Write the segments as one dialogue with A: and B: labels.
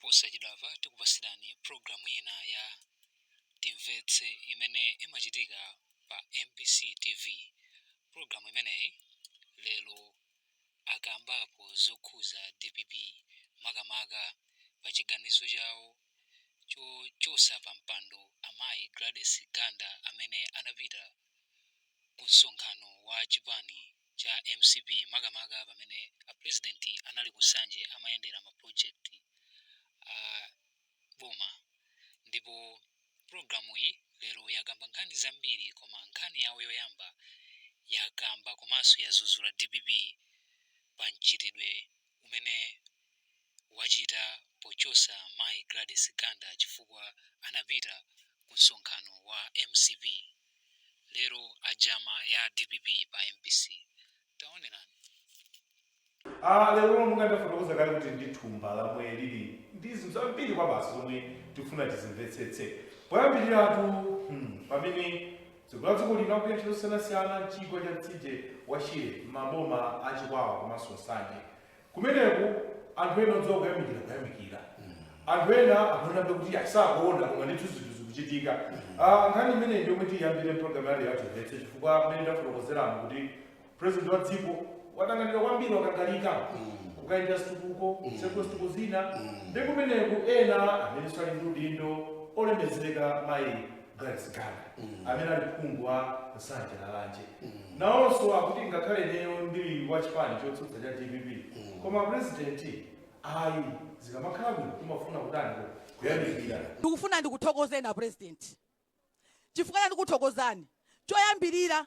A: Posachedwapa tikupasirani programu ina ya Timvetse imene imachitika pa MBC TV. Programu imeneyi lero akambapo zokhuza DPP, makamaka pa chiganizo chawo chochosa pa mpando amayi Gladys Ganda amene anapita ku msonkhano wa chipani cha MCP, makamaka pamene a president anali ku Nsanje amayendera ma project a boma. Ndipo programu iyi lero yakamba nkhani zambiri, koma nkhani yawo yoyamba yakamba komanso yazuzula DPP pa mchitidwe umene wachita pochosa mayi Gladys Ganda chifukwa anapita ku msonkhano wa MCP. Lero ajama ya DPP pa MBC, taonerani.
B: Ah, lero monga ndafotokoza kale kuti ndi thumba lomwe lili ndi zinthu zambiri kwa basi zomwe tifuna tizimvetsetse. Poyambiriratu, pamene dziko la dziko lino akugwira ntchito zosiyanasiyana mchigwa cha mtsinje wa Shire, maboma a Chikwawa komanso Nsanje, kumeneku anthu ena odziwa kuyamikira kuyamikira, anthu ena akuonabe kuti asakuona, koma ndithu zinthu zikuchitika. Ah, nkhani imeneyi ndiyomwe tiyambire mpulogalamu yale ya Timvetse, chifukwa mmene ndafotokozeramo kuti president wa dziko watanganidwa kwambiri, wakangalika kukayendera zitukuko, kutsegula zitukuko zina, ndi kumeneku ena amenenso ali ndi udindo olemezeka, mayi Gladys Ganda amene ali phungu wa Nsanje Lalanje, nawonso akuti ngakhale ineyo ndili wa chipani chotsutsa cha DPP, koma president ayi, zikamakhala bwino kumafuna kutani? Kuyamikira.
C: Ndikufuna ndikuthokozeni a president. Chifukwa cha ndikuthokozani, choyambirira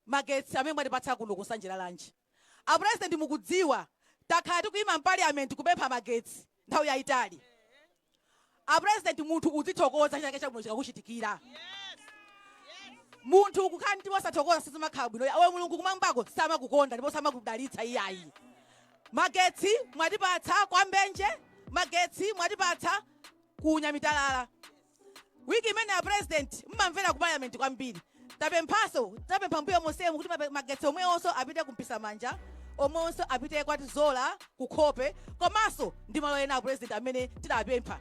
C: magetsi amene mwatipatsa kuno ku Nsanje Lalanje. A president, mukudziwa takhala tikuyima m'parliament kupempha magetsi nthawi yayitali. A president, munthu uzithokoza chake chabwino chikakuchitikira. Munthu kukhala mtima osathokoza sizimakhala bwino. Awe Mulungu kumwambako samakukonda ndipo samakudalitsa iyayi. Magetsi mwatipatsa kwa Mbenje, magetsi mwatipatsa ku Nyamitalala. Wiki imene ya president mmamvera ku parliament kwambiri, tapemphaso, tapempha mbuyo monsemu kuti magetsi omwewonso apite kumpisa manja, omwewonso apite kwa Tizola, kukhope, komanso ndi malo ena a president amene tidapempha.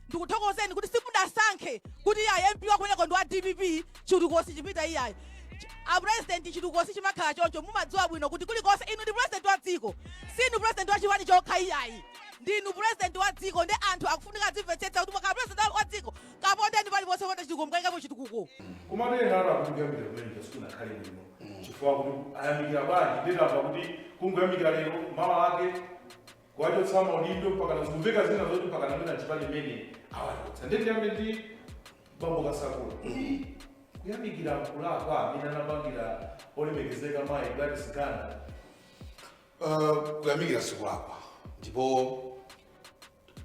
C: Ndikuthokozeni kuti simudasankhe kuti iyayi, MP wakumeneko ndi wa DPP, chitukuko sichipita iyayi. A president, chitukuko sichimakhala choncho. Mumadziwa bwino kuti kulikonse inu ndi president wa dziko, sinu president wa chipani chokha iyayi, ndinu president wa dziko. Ndi anthu akufunika adzimvetsetsa kuti mwakhala president wa dziko, kapondeni paliponse popanda chitukuko, mukayikapo chitukuko.
B: Komatu ena akuti kuyamikira kumene sikunakhale bwino, chifukwa kuti ayamikira bwanji? Nditamva kuti kungoyamikira lero, mawa ake kuwachotsa maudindo, mpaka zikumveka zina zoti mpaka namene chipani imene awachotsa. Ndiyambe ndi bambo Kasakula, kuti kuyamikira nkulakwa amene anapangira olemekezeka mayi Gladys Ganda?
D: Kuyamikira sikulakwa, ndipo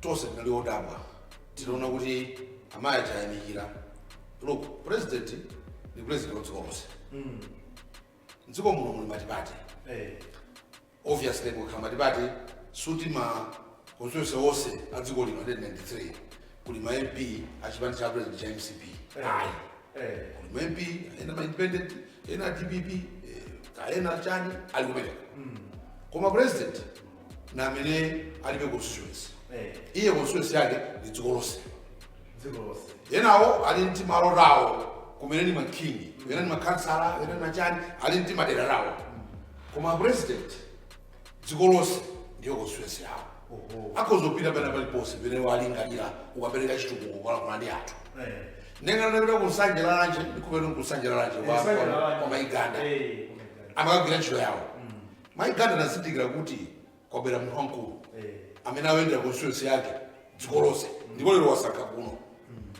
D: tonse tinali odabwa tinaona kuti amayi achayamikira. Look, president ndi president wa dziko lonse. Mdziko muno muli multiparty. Obviously, kukhala multiparty suti ma constituency onse a dziko lino 193 kuli ma MP achipani cha president cha MCP, ayi. Kuli ma MP ena ma independent, ena DPP, ena chani ali kumeneko, koma president na amene alibe constituency. Iye constituency yake ndi dziko lonse.
B: Dziko lonse.
D: Enawo ali ndi malo rawo kumene ni makhini, ena ni makhansala, ena ni machani, ali ndi madera rawo, koma president dziko lonse ndiyo constituency yawo. Akhozopita pena paliponse pene walingalira ukapereka chitukuko kukalankhula ndi anthu. Ndengana ndapita ku Nsanje Lalanje, ndikupita ku Nsanje Lalanje
B: Nsanje Lalanje.
D: kwa Mayi Ganda.
B: Kwa Mayi Ganda.
D: Amakagwira ntchito yawo. Mayi Ganda anazindikira kuti kwabwera munthu wamkulu amene ayendera constituency yake dziko lonse, ndipo lero wasankha kuno,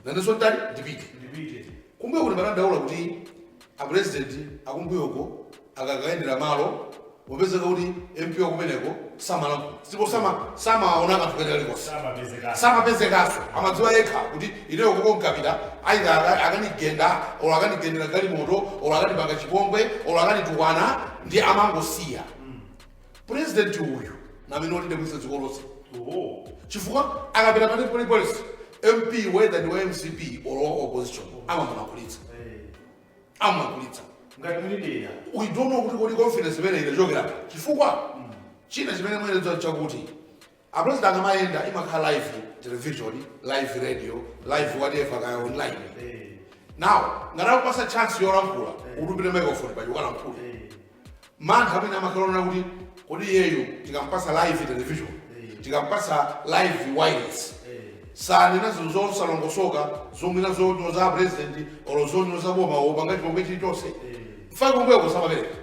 D: nanenso ntali ndipite.
B: Ndipite.
D: Kumbuyo kuti madandaula kuti a president akumbuyoko akakayendera malo, popezeka kuti MP wakumeneko samalankhula ndipo samaona kanthu kena kalikonse.
B: Samapezeka.
D: Samapezekanso. Amadziwa yekha kuti ineyo koko nkapita ayi akanigenda olo akanigendera galimoto olo akanipanga chipongwe olo akanitukwana, ndi amangosiya. President uyu namene otidabwitsa dziko lonse, chifukwa akapita pane polipolisi, MP whether ndi wa MCP or wa opposition, amamulankhulitsa. Amamulankhulitsa.
B: Ngati muli dera.
D: We don't know kuti kodi confidence imene inachokera pa chifukwa china chimene mwenedza chakuti A president akamayenda imakhala live television, live radio, live whatever, kaya online. Now ngati akupasa chance yolankhula, utupite microphone pacho ukalankhula, mantha amene amakhala kuti kodi iyeyo tikampasa live television, tikampasa live wireless, sanena zinthu zosalongosoka zomwina zonyoza president olo zonyoza boma opanga chipongwe chilichonse? Mfake kumbweko samapereka.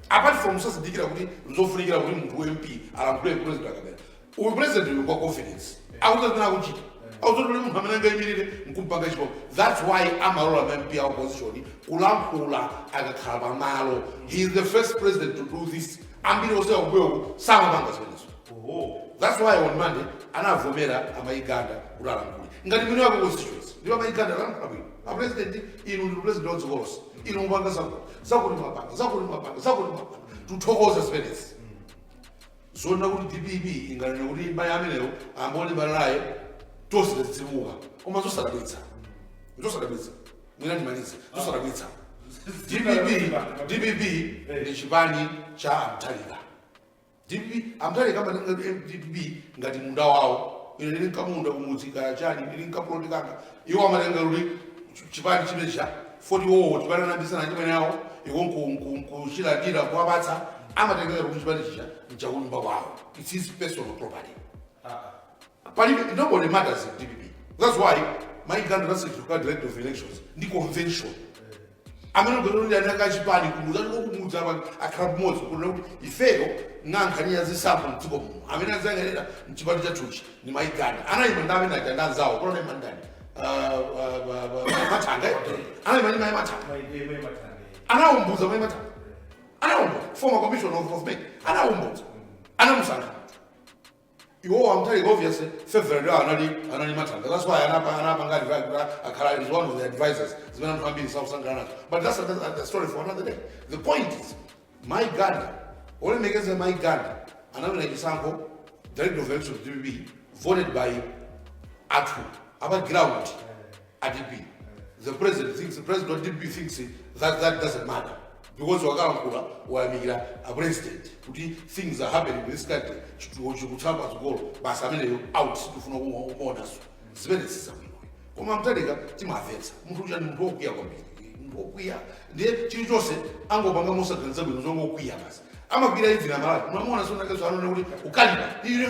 D: Apart from sazindikira kuti nzofunikira kuti munthu wa MP alankhule president akabera, uyu president uyu kwa confidence akuti zimene akuchita, akuti kuti munthu amene angayimirire nkumpanga chipongwe. That's why amalola ma MP a opposition kulankhula akakhala pamalo. He is the first president to do this. Ambiri onse akubweko samapanga zimenezo. That's why on Monday anavomera a Mayi Ganda kuti alankhule ngati mwini wake constituency. Ndipo a Mayi Ganda alankhula bwino. A president, inu ndi president wa dziko lonse, inu mupanga zakuti zakuti, mwapanga zakuti, mwapanga zakuti, mwapanga, tuthokoza zimenezi. Zona kuti DPP inganene kuti mayi amenewo ambolimbana naye, tonse tadzidzimuka, koma zosadabwitsa, zosadabwitsa. Mwina ndimalize, zosadabwitsa. DPP ndi chipani cha a Mutharika. DPP, a Mutharika amatenga DPP ngati munda wawo. Ine ndili nkamunda kumudzi kaya chani, ndili nkaploti kanga. Iwo amatenga kuti chipani chimene cha 40 wowo chipani anambisana chimene yawo iwo nkuchilandira kuwapatsa, amatenga kuti chipani chicha nchakunyumba kwawo. It's his personal property. Palibe, nobody matters in DPP. That's why Mayi Ganda that's director of elections ndi convention amene ugotolera nakachipani kumudzi achiko kumudzi apa akhala pamodzi kunena kuti ifeyo ng'ankhani ya zisankho mdziko muno, amene azayang'anira mchipani chathuchi ni Mayi Ganda. Anayima ndi amene aja ndi anzawo kuna anayima ndani? Mathanga, eh? Anayima ndi Mayi Mathanga. Anawumbuza Mayi Mathanga, anawumbuza former commissioner of MEC, anawumbuza, anamusankha iwo. A Mutharika obviously favorite wawo anali Mathanga. That's why anapa ngati akhala is one of the advisors, zimene anthu ambiri sakusangalala nazo, but that's a story for another day. The point is, Mayi Ganda, olemekeza Mayi Ganda, anawina chisankho director of elections DPP, voted by athu apa ground a DP. The president thinks, the president of DP thinks that that doesn't matter because wakalankhula wayamikira a president kuti things are happening in this country, chitukuko chikutsala patsogolo basi, ameneyo out, sitifuna kumuonaso. Zimene sizabwino, koma Mutharika timamvetsa, munthu uja ndi munthu wokwiya kwambiri, munthu wokwiya, ndiye chilichonse angopanga mosaganiza bwino, zongokwiya basi. Amagwira even Amalawi munamuona sonakazo anona kuti ukalipa ine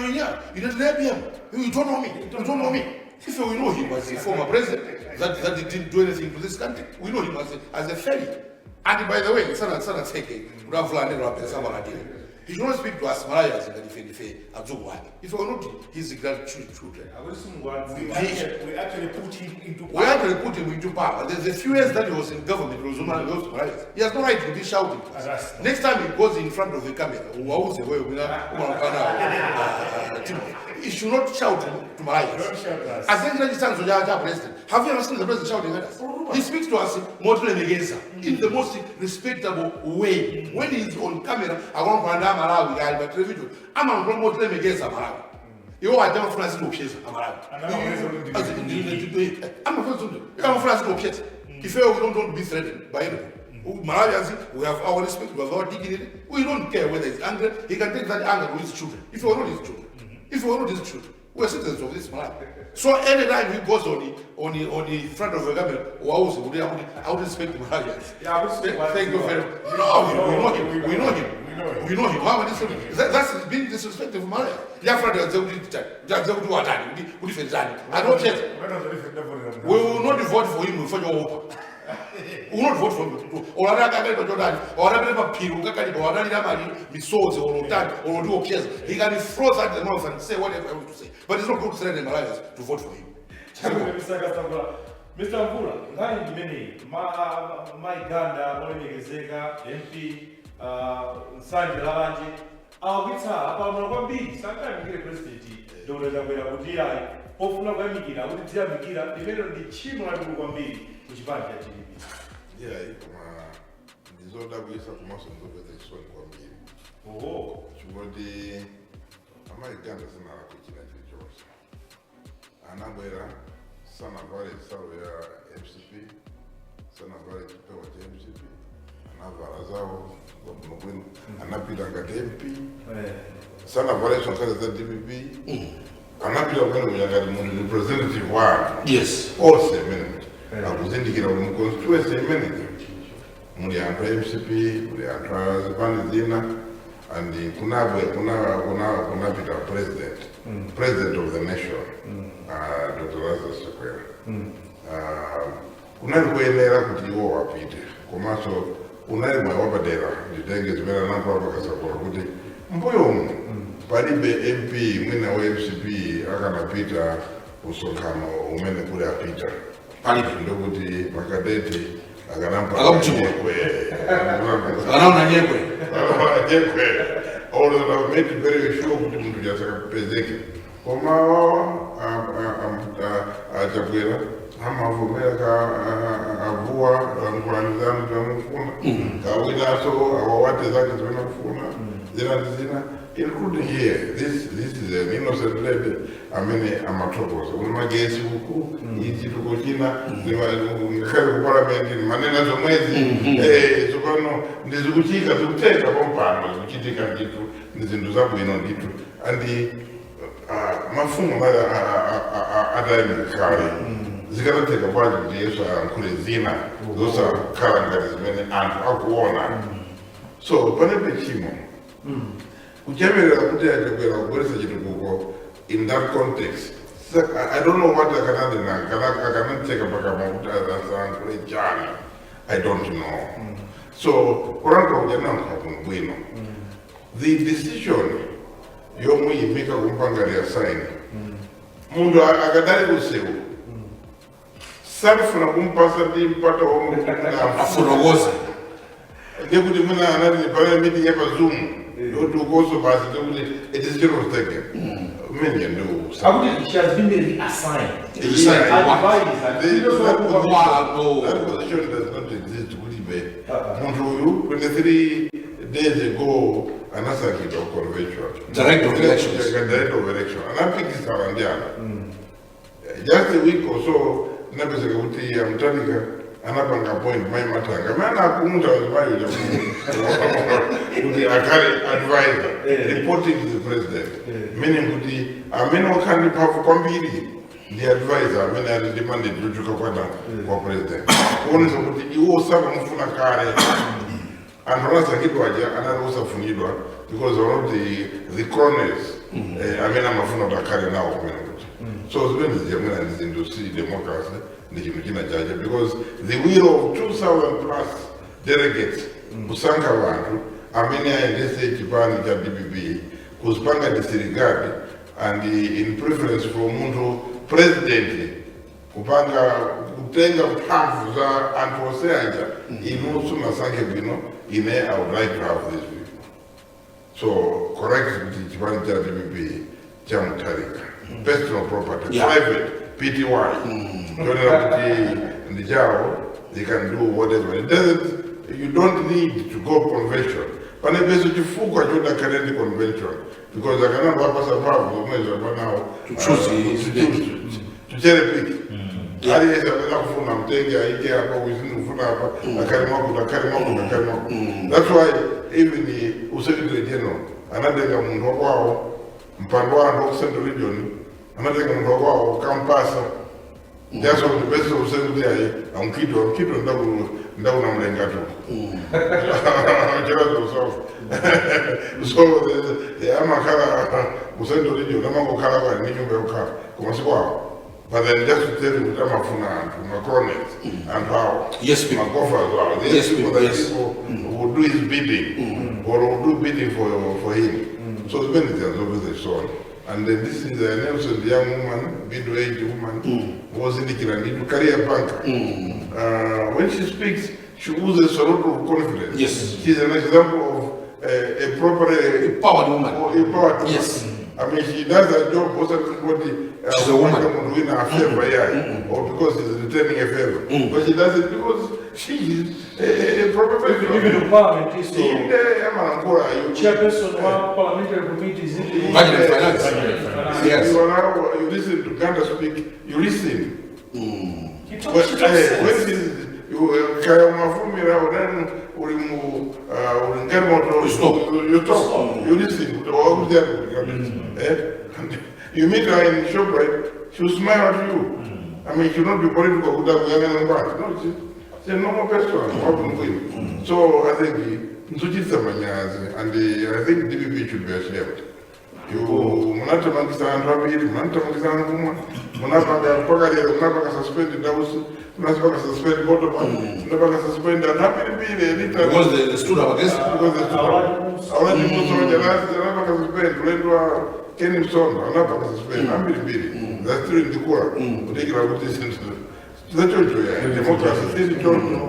D: ine ndine APM, you don't know me, you don't know me. If we know him as a former president that didn't do anything to this country, we know him as a failure. And by the way, sana sana tseke kuti avulane lwapesa maladira. He should not speak to us Malawians ngati ife ndife adzukulu ake, if we are not his grandchildren.
B: Akuti simungwadzi.
E: We actually put him into
D: We actually put him into power. The few years that he was in government, he was Malawians. He has no right to be shouting to us.
E: At us.
D: Next time he goes in front of the camera, wauze wewe una Timothy. He should not shout to Malawians.
E: Don't shout at us.
D: Azenjira chitsanzo cha president. Have you ever seen the president shouting at us? He speaks to us motilemekeza in the most respectable way. When he is on camera, akulankhula ndi Amalawi kali pa television, amalankhula motilemekeza Amalawi. Iwo aja amafuna azitiopseza Amalawi. Amafuna azitiopseza. Ifeyo we don't want to be threatened by anybody. Malawians, we have our respect, we have our dignity. We don't care whether he's angry. He can take that anger to his children. If we are not his children, if we are not his children, we are citizens of this Malawi. So anytime he goes on the front of the camera, wauze kuti I would respect Malawians.
B: Yeah, I would.
D: Thank you very much. No, we know him. We know him.
E: We know him.
D: We know him. How that's being disrespectful for Malawians. Yafra kuti kuti watani kuti kuti fenzani. I don't care. We will not vote for him for your. We will not vote for him. Olaraka akali pa Jordan, olaraka pa phiri, ukakalipa, olarira mali misozi, olotani, oloti. He can throw at the mouth and say whatever he wants to say. But it's not good to threaten Malawians to vote for him.
B: Mr. Mvula, nkhani ndimeneyi, Mayi Ganda olemekezeka MP Nsanje Lalanje awakwitsa apalamula kwambiri, sankayamikire President Dr. Chakwera kuti iyayi, pofuna kuyamikira kuti tiyamikira limenelo ndi tchimo lalikulu kwambiri ku chipani cha DPP.
F: Yeah, koma ndizodabwisa komanso ndizopeza chisoni kwambiri.
B: Oho.
F: Chikuti a Mayi Ganda sanalakwe china chilichonse. Anabwera sanavale nsalu ya MCP, sanavale chipewa cha MCP. Anavala zawo zabwinobwino, anapita ngati MP, sanavalenso nkhale za DPP, anapita kumene kuja ngati munthu representative wa anthu onse imene akuzindikira kuti mu constituency imeneyi muli anthu a MCP, muli anthu a zipani zina, and kunabwe kunapita president of the nation, Dr. Lazarus Chakwera. Kunali kuyenera kuti iwo wapite, komanso unali mwayi wapadera. Nditenge zimene anayankhula pakasakula kuti mbuyomu palibe MP mwina wa MCP akanapita kusonkhano umene kuli apita.
D: Palibe.
F: Ndokuti makadeti akanampa
D: Akamchukua.
F: nyekwe.
D: Anaona nyekwe.
F: Nyekwe. All that have made it very sure kuti munthu jasakapezeke, koma achakwera amavomera ka avuwa lankhulani zanu zamufuna kawinaso awawate zake zimene akufuna zina ndi zina, including here. This is an innocent lady amene amathokoza kuti magesi uku ichituko china, ngakhale ku parliament manena zomwezi. Tsopano ndizikuchika zikuteka pompano, zikuchitika ndithu, ndi zinthu zabwino ndithu. And mafumu anali atayimika kale, zikanatheka bwanji kuti Yesu ayankhule zina zosakhala ngati zimene anthu akuona? So palibe chimo kuchemerera kuti achakwera kubweresa chitukuko in that context. So, I don't know what akananena, akanateka pakamwa kuti asayankhule chani, I don't know. So kulankhula kuja nankha kuno bwino. The decision yomuyimika kumpanga reassign munthu akadali kusewu, salifuna kumpasa ndi mpata womwe
D: Afotokoze.
F: Ndekuti mwina anati pale meeting yapa Zoom yoti ukoso basi, ndekuti a decision was taken mmene ndi
B: Akuti she has been reassigned.
D: Reassigned.
B: Advisor.
D: Wow.
F: That position does not exist. Kulibe. Munthu uyu 23 days ago anasankhidwa ku convention.
D: Director of elections.
F: Director of election anapikisana ndi ana. Just a week or so napezeka kuti amtalika anapanga appoint mai Matanga amene anakunta mayi uja kuti akhale advisor reporting to the president, meaning kuti amene wakhala ndi mphamvu kwambiri ndi advisor amene ali ndi mandate yochoka kwa president, kuonesa kuti iwo sakamufuna kale. Anthu anasankhidwa aja anali osafunidwa because one of the cronies amene amafuna kuti akhale nawo kumene kuti. So zimene zijamwina ndi zinthu si democracy, ndi chinthu china chache, because the will of 2000 plus delegates kusankha vanthu amene ayendese chipani cha DPP, kuzipanga disregard and in preference for munthu president kupanga kutenga mphamvu za anthu onse aja, inu sunasankhe bwino, ine I would like to have these people. So correct kuti chipani cha DPP cha Mutharika, personal property, private pty tonera kuti ndichawo, they can do whatever. It doesn't, you don't need to go convention. Panepeso chifukwa chodakhale ndi convention, because akanamba apasa mphamvu zomwe zapanawo
D: To choose his
F: to cherry pick. Aliyense amene akufuna mtenge aike apa, wizini kufuna apa, akhale mwakuti, akhale mwakuti, akhale mwakuti. That's why even the usecretary general anatenga munthu wakwawo, mpando wa anthu waku Central Region, anatenga munthu wakwawo kampasa ndiaso kuti pese usekuti ayi amkito amkito ndakuna mlengatu cherazosofa. So amakhala ku Central Region amangokhala kwali ndi nyumba yokhala koma sikwawo. But then just to tell you kuti amafuna anthu macronies, anthu awo,
D: Yes, people.
F: magoffers awo. These
D: Yes,
F: people,
D: people,
F: that
D: yes.
F: people who do his bidding or who do bidding for him. So zimene ziyazopeza chisoni. And then this is an innocent young woman, middle-aged woman, wozindikira ndithu, career banker. When she speaks, she oozes a lot of confidence. She's an example of a properly
D: Empowered woman.
F: Empowered woman. I mean, she does her job also because
D: She's a woman.
F: win a favor, yeah, or because she's returning a favor. But she does it because she is a proper person.
B: Even the parliament is so.
F: Inde amalankhula, you
B: Chairperson wa parliamentary committee is in
D: Budget and finance. Yes.
F: You allow, you listen to Ganda speak, you listen.
B: He talks,
F: When,
B: she talks
F: when
B: sense.
F: she's Kaya umafumira unani uli mu uli ngalimoto.
D: You stop.
F: You stop, you listen kuti wakuziyani kabisa, eh. And you meet her in Shoprite, she'll smile at you. I mean, she'll not be political kuti akuyang'ana ngwati. No, she's a normal person wabwinobwino. So I think nzochitisa manyazi and I think DPP should be ashamed. You munathamangisa anthu ambiri, munathamangisa anthu, munapanga mpaka lero munapanga suspend Dausi, munapanga suspend Botoman, munapanga suspend anthu ambirimbiri elita.
D: Because they stood up against it.
F: Because they stood up. Awati Musoja anapanga suspend ulendo wa Ken Msonda, anapanga suspend ambirimbiri. That's still in the court kudikira kuti zinthu zachocho ya democracy si choncho,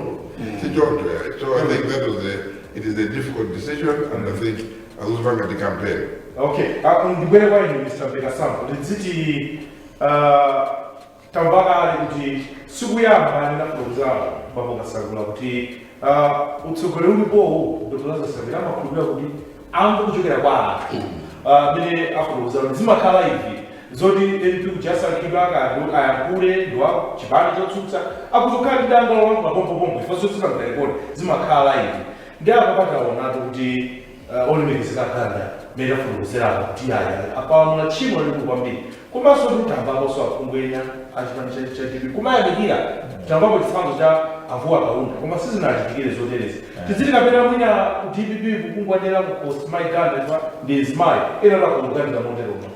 F: si choncho ya. So I think that was a it is a difficult decision and I think azopanga the campaign.
B: Okay, ndibwere kwa inu, Mr. Mpekasambo. Tidziti tambakale kuti sikuyamba ndinafotokozera bambo Kasakula kuti utsogoleri ulipowu, Dr. Lazarus Chakwera amakhulupirira kuti amve kuchokera kwa anthu. Amene afotokozera kuti zimakhala ivi zoti MP kujasankhidwa kandi ayankhule ndi wa chipani chotsutsa akuzokhala ndi danga lolankhula pompopompo ifo zotsutsa mtalikoni zimakhala ivi. Ndi apo pataonatu kuti olemekezeka Ganda mmene afotokozerako kuti aya apalamula tchimo lalikulu kwambiri, komanso kuti tamvaponso aphungu ena achipani cha DPP kumayamikira, tamvapo chitsanzo cha avuwa Kaunda, koma sizinachitikire zoterezi. Tiziti kapena mwina ku DPP kukungwanira kukhosi mayi Ganda chifukwa ndi zimayi ena takuganiza moteromo?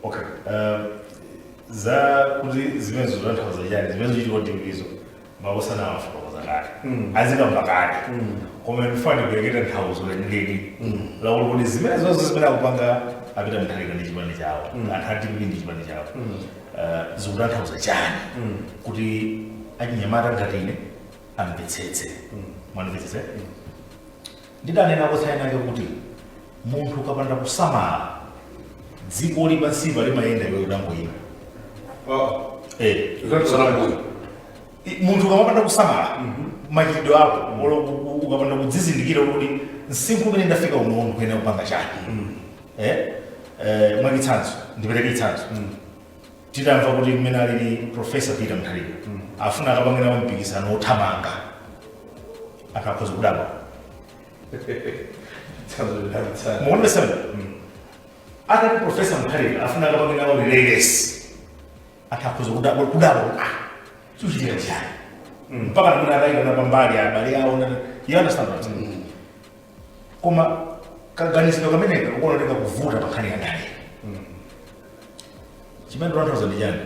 E: Okay, za kuti zimene zotanthauza chani zimene zochitika DPP makosana awafotokoza kale, azikamba kale, koma ndifane kureketa nthauzo lenileni lakuti kuti zimene zonse zimene akupanga apita Mutharika ndi chipani chawo, anthu a DPP ndi chipani chawo, zikutanthauza chani kuti achinyamata ngati ine amvetsetse. Mwandimvetsetse? Ndidanena kotsayenake kuti munthu ukapanda kusamala, dziko lipansipa limayenda iwe utangoyima. Eh.
D: Sanambuyo.
E: Munthu ukamapanda kusamala machitidwe ako olo ukapanda kudzizindikira kuti msinkhu umene ndafika uno ndikuyenera kupanga chani, eh? Mwachitsanzo, ndipereke chitsanzo, titamva kuti mmene alili Professor Peter Mutharika afuna akapangirawo mpikisano othamanga, akakhoza kudabwa. Mukuonesa atati Professor Mutharika afuna akapangirawo relay race, akakhoza kudabwa, kudabwa kuti ah, chikuchitika chani, mpaka nakuti atayikana pambali abale awo you understand what I'm saying? Koma kaganizidwe kameneka kukuoneka kuvuta pa nkhani ya ndale. Chimene ndikutanthauza ndi chani?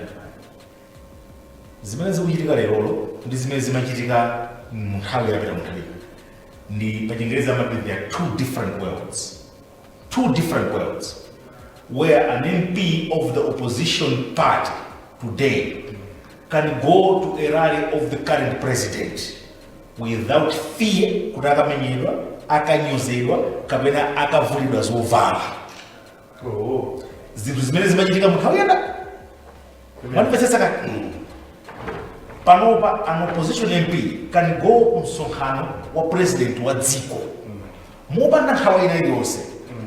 E: Zimene zikuchitika lerolo ndi zimene zimachitika mu nthawi yapita Mutharika ndi pa Chingerezi amati there are two different worlds, two different worlds, where an MP of the opposition party today can go to a rally of the current president without fear kuti akamenyedwa, akanyozedwa kapena akavulidwa zovala. Zinthu zimene zimachitika mu nthawi yanda, mwandimvetsetsa kati? Panopa an opposition MP can go ku msonkhano wa president wa dziko mopanda nkhawa ina iliyonse.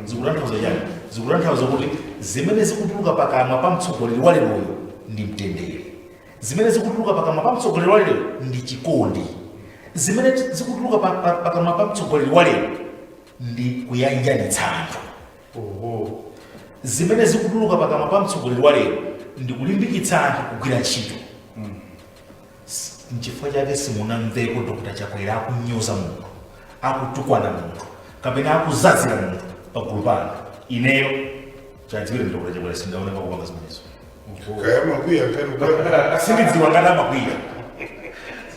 E: Zikutanthauza chani? Zikutanthauza kuti zimene zikutuluka pakamwa pa mtsogoleri wa leroyo ndi mtendere, zimene zikutuluka pakamwa pa mtsogoleri wa lero ndi chikondi, zimene zikutuluka pakamwa pa mtsogoleri wa lero ndi kuyanjanitsa anthu, zimene zikutuluka pakamwa pa mtsogoleri wa lero ndi kulimbikitsa anthu kugwira ntchito. Nchifukwa chake simunamveko Dr. Chakwera akunyoza munthu, akutukwana munthu kapena akuzazira munthu pagulu pa anthu. Ineyo chadziwire ndi Dr. Chakwera sindaone pakupanga zimenezo.
F: Kaya makwiya nkani.
E: Sindidziwa ngati amakwiya.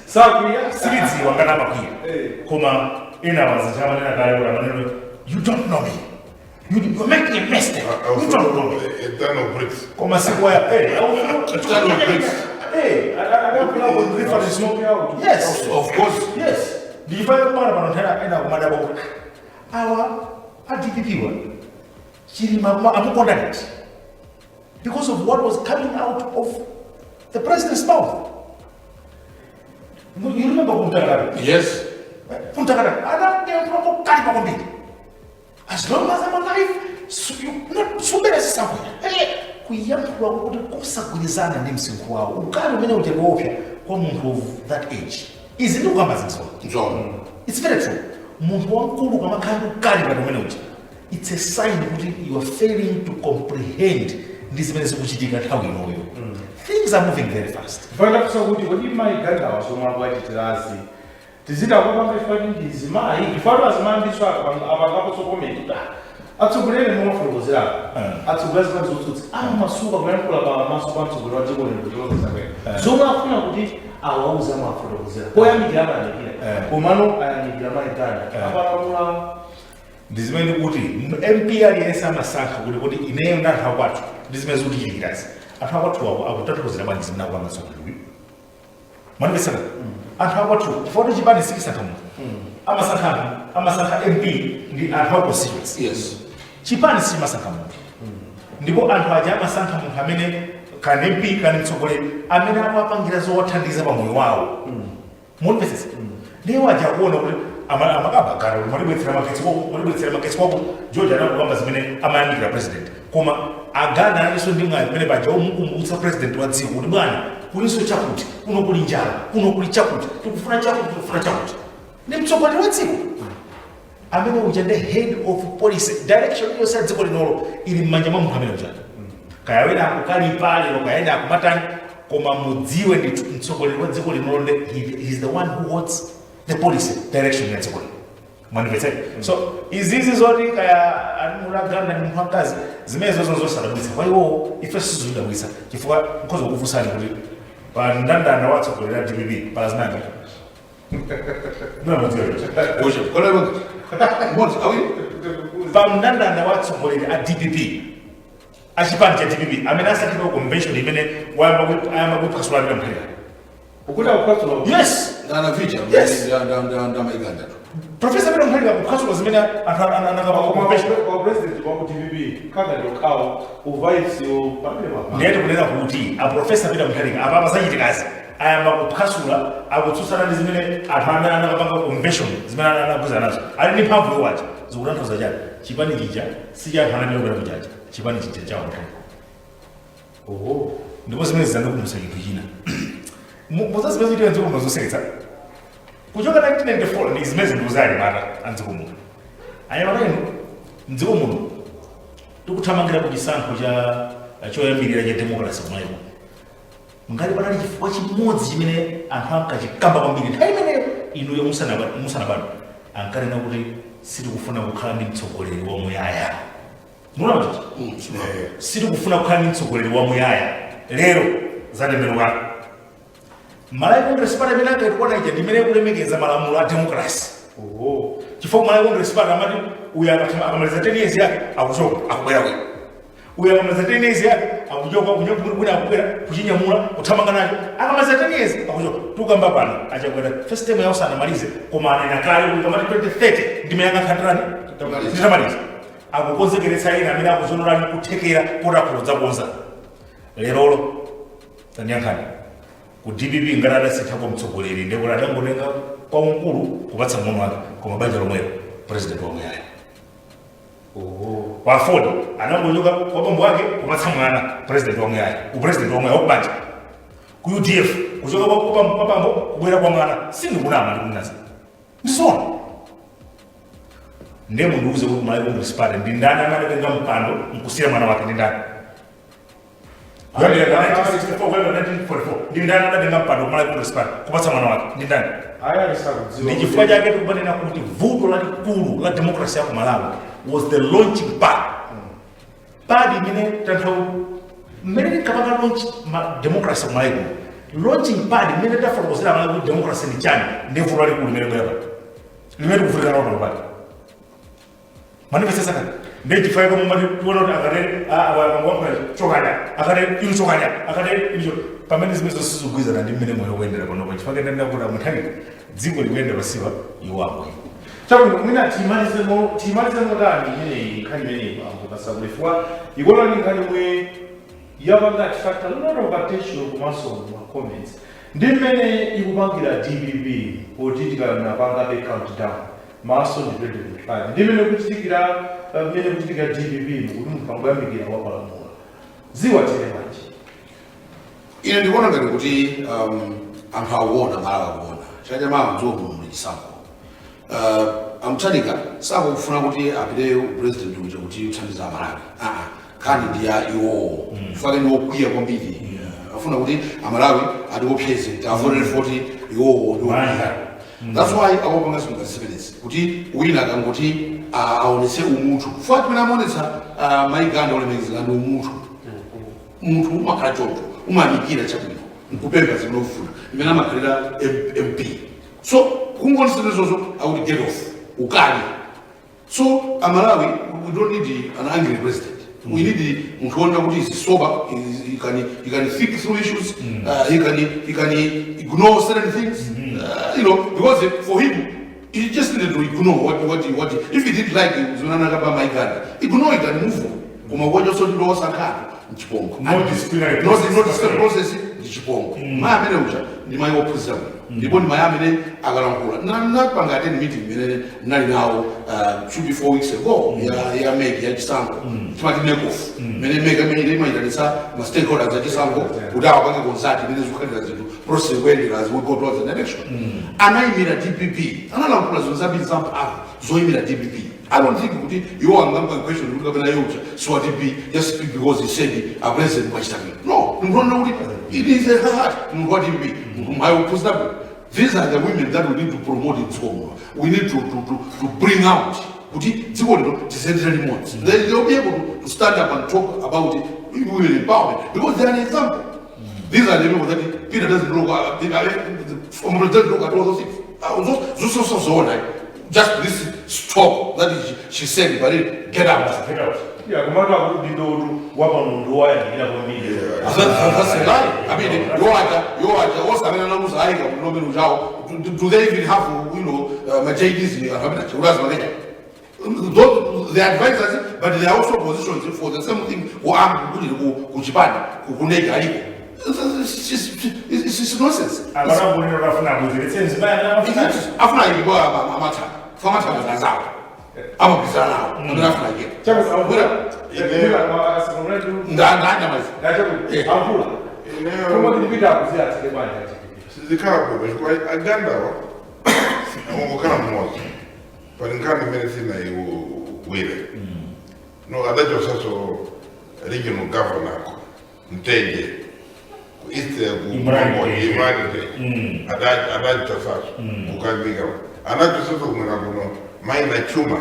B: Sakwiya.
E: Sindidziwa ngati amakwiya. Koma ena wazichamanena kale kuti amanena, "You don't know me, you're making a mistake, you don't know me."
F: A ton of bricks.
E: Koma sikuwaya eh.
D: Ton of bricks.
E: Eh, reference. Yes.
D: Of course.
E: Yes, ndiyifanye kumana pano nthena ena kumadabwa kuti awa a DPP wa Chilima amukonda liti because of what was coming out of the president's mouth. You remember kumtakataka?
D: Yes.
E: Kumtakataka anayankhula kalipa kwambiri, "As long as I'm alive, not sumbera zisakwera." Kuyankhula kuti kusagwirizana ndi msinkhu wawo, ukali umene uja kuopsa kwa munthu of that age. Izi ndikukamba zinsola.
D: Nzoona.
E: It's very true. Munthu wamkulu kamakhala kukali pano umene uja, it's a sign kuti you are failing to comprehend ndi zimene zikuchitika nthawi inoyo. Things are moving very fast.
B: Ndakusa kuti kodi mayi Gandawa zomwe akuachitirazi tiziti akupanga ifati ndi zimayi, ifatu azimayi ndiso apangaponso comment kuti atsogoleri mumafotokozerako, atsogoleri zimene zotsutsa amasuka kuyankhula pamaso pa mtsogoleri wa dziko lino kucholoza zakwera zomwe afuna kuti awauze, amafotokozera poyamikira amayamikira, komano ayamikira mayi Ganda apalamula.
E: Ndi zimene kuti MP aliyense amasankha kuti ineyo ndi anthu akwathu, ndi zimene zikutichitikirazi, anthu akwathu ako akutanthauzira bwanji zimene akupanga mtsogoleri uyu? Mwanimvetsera? Anthu akwathu, chifukwa kuti chipani sichisankha munthu, amasankha anthu, amasankha MP ndi anthu a constituency. Chipani sichimasankha munthu, ndipo anthu aja amasankha munthu amene kani MP kani mtsogoleri amene akuwapangira zowathandiza pa moyo wawo. Mundimvetsetsa? Ndiye waja akuona kuti amakamba kale kuti mwatibweretsera magetsi kwako, mwatibweretsera magetsi kwako. George anakukamba zimene amayamikira president, koma agana alinso ndi mwayi pamene paja omukumbutsa president wa dziko kuti bwana, kulinso chakuti kuno, kuli njala kuno, kuli chakuti, tikufuna chakuti, tikufuna chakuti. Ndi mtsogoleri wa dziko amene uja ndi head of policy direction iliyonse ya dziko linolo ili m'manja mwa munthu amene uja. Kaya wina akukalipa lero, kaya ena akumatani, koma mudziwe ndithu mtsogoleri wa dziko linolo ndi he is the one who holds the policy direction ya dziko lino. Mwandimvetsera? So izizi zoti kaya animulaganda ndi munthu wamkazi, zimene zozo zosadabwitsa kwa iwowo, ife sizidabwitsa, chifukwa nkhoza kukufunsani kuti pa mndandanda wa atsogoleri a DPP pala zinanga
D: Oje, kona mmodzi, awiri.
E: Pa mndandanda wa atsogoleri a DPP, achipani cha DPP, amene asankhidwa ku convention imene wayamba ayamba kuphwasula Peter Mutharika.
B: Ukuti akuphwasula?
E: Yes.
D: Ndana vita.
E: Yes.
D: Nda mayi Ganda tu.
E: Professor Peter Mutharika kuphwasula zimene anthu anakapa ku convention.
B: Kwa president wa ku DPP kanga ndokhawo uvaisiwo pamene papa.
E: Ndiye tikunena kuti a Professor Peter Mutharika apapa zachitikazi ayamba kuphwasula, akutsutsana ndi zimene anthu amene anakapanga convention zimene anagwirizana nazo. Ali ndi mphamvu iwaja. Zikutanthauza chani? Chipani chija si cha anthu anapita kupita kuchacha, chipani chija chawo Mutharika.
B: Oho.
E: Ndipo zimene zizandikumbutsa chinthu china. Muzazimene zichitika mdziko muno zoseketsa kuchoka 1994 ndi zimene zinthu anyamata amdziko muno, anyamata inu, mdziko muno tikuthamangira ku chisankho cha choyambirira cha democracy kumaiko. Ngati panali chifukwa chimodzi chimene anthu ankachikamba kwambiri nthawi imeneyo inuyo musanabadwe, ankanena kuti sitikufuna kukhala ndi mtsogoleri wamuyaya. Munaona kuti sitikufuna kukhala ndi mtsogoleri wamuyaya. Lero zatembenuka. Malawi Congress Party imene ankaitukwana ija ndi imene ikulemekeza malamulo a democracy.
B: Oho.
E: Chifukwa Malawi Congress Party amati uyu akamaliza 10 years yake akuchoka, akubwera wina. Uyu akamaliza 10 years yake akuchoka, wina akubwera kuchinyamula, kuthamanga nacho. Akamaliza 10 years akuchoka. Tukamba pano achakwera first term yawo sanamalize, koma anena kale kuti kamati 2030 ndime yanga nkhandirani nditamaliza. Akukonzekeretsa ena amene akuzonolani kuthekera kuti akhoza lerolo. Tandiyankhani, ku DPP ngati adasinthako mtsogoleri, ndekuti adangotenga kwa mkulu kupatsa mng'ono wake, koma banja lomwelo, president wamuyaya.
B: Oho.
E: Kwa Ford anangochoka kwa bambo wake kupatsa mwana president wamuyaya, upresident wamuyaya wakubanja. Ku UDF kuchoka kwa bambo kubwera kwa mwana. Sindikunama, ndikunaza ndizona. Ndiye mundiuze kuti Malawi Congress Party ndi ndani amene adatenga mpando nkusiya mwana wake? Ndi ndani? Kuyambira 1964, kuyambira 1944, ndi ndani adatenga mpando ku Malawi Congress Party kupatsa mwana wake? Ndi ndani?
B: Aya alisakudziwa.
E: Ndi chifukwa chake tikupanena kuti vuto lalikulu la democracy ya ku Malawi was the launching pad. Pad imene tanthau mmene tinkapanga launch ma democracy ku Malawi kuno, launching pad imene tafotokozera Malawi kuti democracy ndi chani, ndi vuto lalikulu limene bwera pano, limene tikuvutika nalo pano pati. Manifestesa kani? Ndi chifukwa chake mumati tiona kuti akatere akangowankhula chokanya, akatere inu chokanya, akatere inu pamene zimene zonse sizikugwirizana ndi mmene moyo ukuyendera panopa. Chifukwa chake ndanena kuti amutharika dziko likuyenda pasiwa, iwo akuyenda.
B: Chabwino, mwina tiyimalize motani imeneyi nkhani imeneyi, bambo Kasakula? Chifukwa ikuona ndi nkhani imwe yapanga attract a lot of attention komanso ma comments, ndi mmene ikupangira DPP poti tikanapanga be countdown maso ndi 2025, ndi mmene kuchitikira mmene kuchitikira DPP mukuti munthu angoyamikira wapalamula ziwatere bwanji?
D: Ine ndikuona ngati kuti anthu akuona, Malawi akuona. Chaka chamawa mdziko muno muli chisankho. A Mutharika sakufuna kuti apite president uja kuti uthandiza Amalawi. Aa, nkhani ndi ya iwowo, chifukwa ndi wokwiya kwambiri. Afuna kuti Amalawi atiopseze, tiavotere foti iwowo ndi wokwiya. That's why akupanga zinthu zimenezi, kuti wina akangoti aonetse umunthu, chifukwa chimene amaonetsa mayi Ganda olemekezeka ndi umunthu. Munthu umakhala choncho, umayamikira chabwino nkupempha zimene ufuna, imene amakhalira MP. So kungonetsera zozo akuti get off, ukali. So Amalawi, we don't need an angry president. We need munthu wonena kuti is sober, he can think through issues, he can ignore certain things, because for him he just needed to ignore what if he didn't like zimene anakamba mayi Ganda, ignore it and move on. Koma kuwachotsa ndi osankhatu mchipongwe.
E: No disciplinary
D: No,
E: process.
D: no disciplinary process, ndi chipongwe. Mayi amene uja ndi mayi wophunzira bwino, ndipo ndi mayi amene akalankhula. Napanga attend meeting imene nali nawo, should be 4 weeks ago, ya MEC ya chisankho, timati NECOF, imene MEC amene imayitanitsa ma stakeholders a chisankho kuti awapange consult imene zikukhalira zinthu, process ikuyendera as we go towards an election. Anayimira DPP, analankhula zinthu zambiri zamphamvu zoyimira DPP. I don't think kuti iwo angampa question kuti kapena yeucha siwa DP just because he said a president mwachita bwino. No, ndikuona kuti it is a heart, munthu wa DPP, munthu mayi wophunzira bwino. These are the women that we need to promote in dziko muno. We need to bring out kuti dziko lino tiziyendera limodzi. They'll be able to stand up and talk about women empowerment because they are an example. These are the people that Peter doesn't look at, the former president look at all those things. Those zoona. Just this stop that she said, but it, get out.
E: Get out.
B: Ya, komatu akuti ndindotu wapano wayandikira kwambiri.
D: That's a lie. I mean, yowaja, osamena naluza ayika kulomeni ujawo. Do they even have, ma JDs? Urazi makeja. Those, the advisors, but they are also positions for the same thing. Ku kuchipani, ku NEC aliko. It's nonsense.
E: Akanabonera akafuna abwezeretse mzimayi amene amafuna.
D: Afuna ilikuwa amathaka. Famathaka zazawo. Amapizana nawo. Amene afuna ikeka. Ndanyamazi.
B: Amvula koma ndipita akuziyatsike bwanji aTPP?
F: Sizikhala bwino chifukwa agandawa angokhala mmodzi. Pali nkhani imene sinayiwire. No, adachosaso regional governor ko Mtenje ku East, ku
E: Imran Mtenje.
F: Imran Mtenje adachosaso kukambika, anachosaso kumwera kuno Maina Chuma,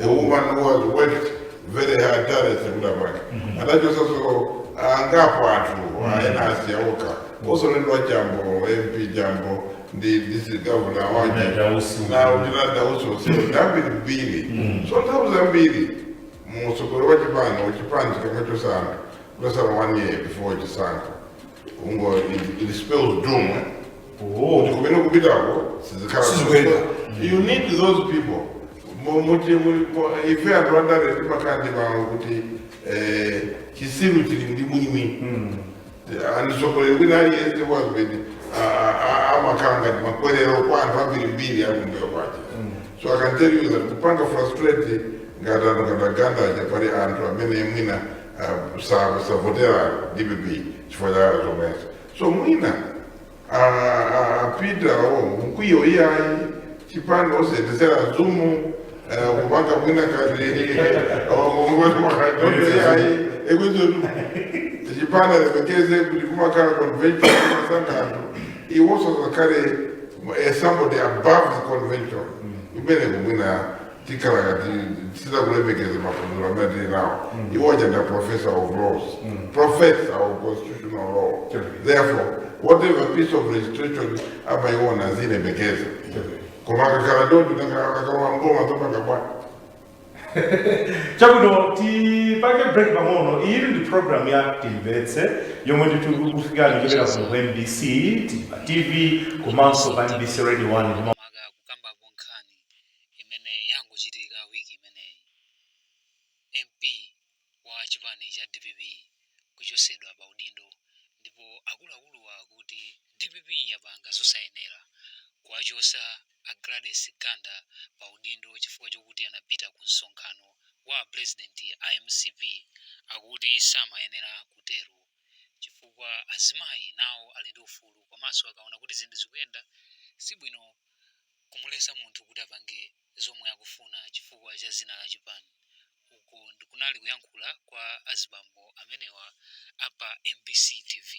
F: a woman who has worked very hard, tirelessly kuda pake. Adachosaso angapo anthu ena asiyaoka osonedwa Jambo, MP Jambo ndi district governor wanje.
E: Dausi.
F: Na uchina Dausi onsewo ndambiri mbiri. So nthawi zambiri mutsogoleri wa chipani, wachipani chikamachosana kutasala one year before chisankho, ungo it spells doom, eh? Kuti kumene kupitako sizikhala.
D: Sizikuyenda.
F: You need those people. Ife anthu andale timakhala ndi mawu kuti chisiru chili ndi mwini. Anditsogoleri kwina aliyense wazimene amakhala ngati makwerero kwa anthu ambirimbiri akumbuyo kwache. So I can tell you that kupanga frustrate ngati anthu ngati aganda aja, pali anthu amene mwina savotera DPP chifukwa cha zomwezo. So mwina apita o mkwiyo iyayi, chipani osendesera zumu, kupanga mwina kati iyayi ekwezo chipani alemekeze kuti kumakhala convention, kumasankha anthu, iwonso zakhale somebody above the convention imene kumwina tikhala kati sitakulemekeza maphunziro amene tili nawo. Iwo aja nda professor of laws, professor of constitutional law. Therefore, whatever piece of legislation amaiona zilemekeza. Koma akakhala ndodo akalowa ngoma zopanga bwana.
B: Chabwino, tipange break pang'ono. Iyi ndi program ya Timvetse yomwe ndithu kufikani kuchokera ku MBC, tili pa TV komanso pa MBC Radio 1.
A: Maka kukambapo nkhani imene yangochitika wiki imeneyi, MP wa chipani cha DPP kuchosedwa pa udindo, ndipo akuluakuluwa akuti DPP yapanga zosayenera kuwachosa a Gladys Ganda pa udindo chifukwa chokuti anapita ku msonkhano wa president a MCP. Akuti samayenera kutero chifukwa azimayi nawo ali ndi ufulu, komanso akaona kuti zinthu zikuyenda Sibwino kumulesa munthu kuti apange zomwe akufuna chifukwa cha zina la chipani. Uko ndikunali kuyankhula kwa azibambo amenewa apa MBC TV.